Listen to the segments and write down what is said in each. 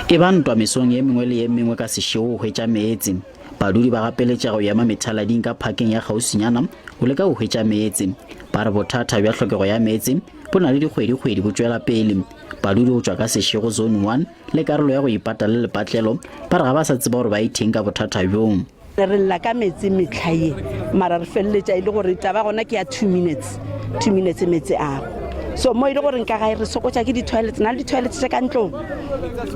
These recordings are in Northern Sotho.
E ba ntwa mesong ye mengwe le ye mengwe ka sešego go hwetša meetse. Badudi ba gapeletšega go ema methalading ka phakeng ya kgauswinyana go leka go hwetša meetse. Ba re bothata bja tlhokego ya meetse bo na le dikgwedikgwedi bo tšwela pele. Badudi go tšwa ka Seshego Zone 1 le karolo ya go ipata le lepatlelo ba re ga ba sa tseba gore ba itheng ka bothata bjo. Re lla ka meetse mehla ye mara re feleletša e le gore taba gona ke ya 2 minutes, 2 minutes meetse ago. So mo e le gore nka gae re sokotša ke di-toilets, na le di-toilets tše ka ntlong,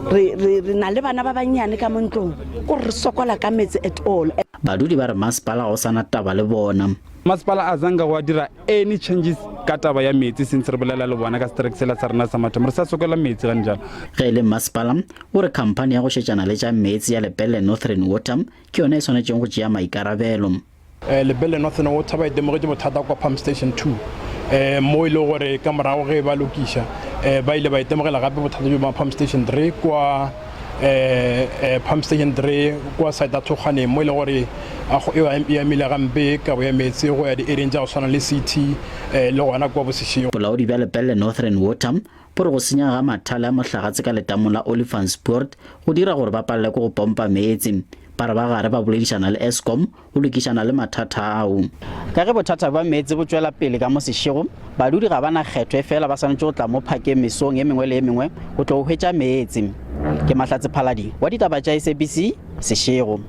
re, re, re na le bana ba bannyane ka mo ntlong, kore re sokola ka meetse at all. Badudi ba re masepala ga o sa na taba le bona. Masepala a zanga wa dira any changes ka taba ya meetse since re bolela le bona ka strike sela sa rena sa mathomo re sa sokola meetse gane jalo. Ge e le masepala o re khamphani ya go šetšana le tša meetse ya Lepelle Northern Water ke yona e swanetšeng go tšea maikarabelo. Lepelle Northern Water ba itemogetše bothata kwa Pump Station 2 mo e lego gore ka morago ge ba lokiša ba ile ba itemogela gape bothata bjo bja Pump Station 3 kwa Pump Station 3 kwa site ya Thokgwaneng mo e lego gore e amile gampe kabo ya meetse go ya di-area tša go swana le CT le gona kwa Bosešego. Bolaodi bja Lepelle Northern Water bo re go senyega ga mathale a mohlagatse ka letamong la Olifantspoort go dira gore ba palelwe ke go pompa meetse. Ba re ba gare ba boledišana le Eskom go lokišana le mathata ao. Ka ge bothata bja meetse bo tšwela pele ka mo Seshego, badudi ga ba na kgetho efela ba swanetše go tla mo phakeng mesong ye mengwe le ye mengwe go tlo hwetša meetse. Ke Mahlatse Phaladi wa ditaba tša SABC, Seshego.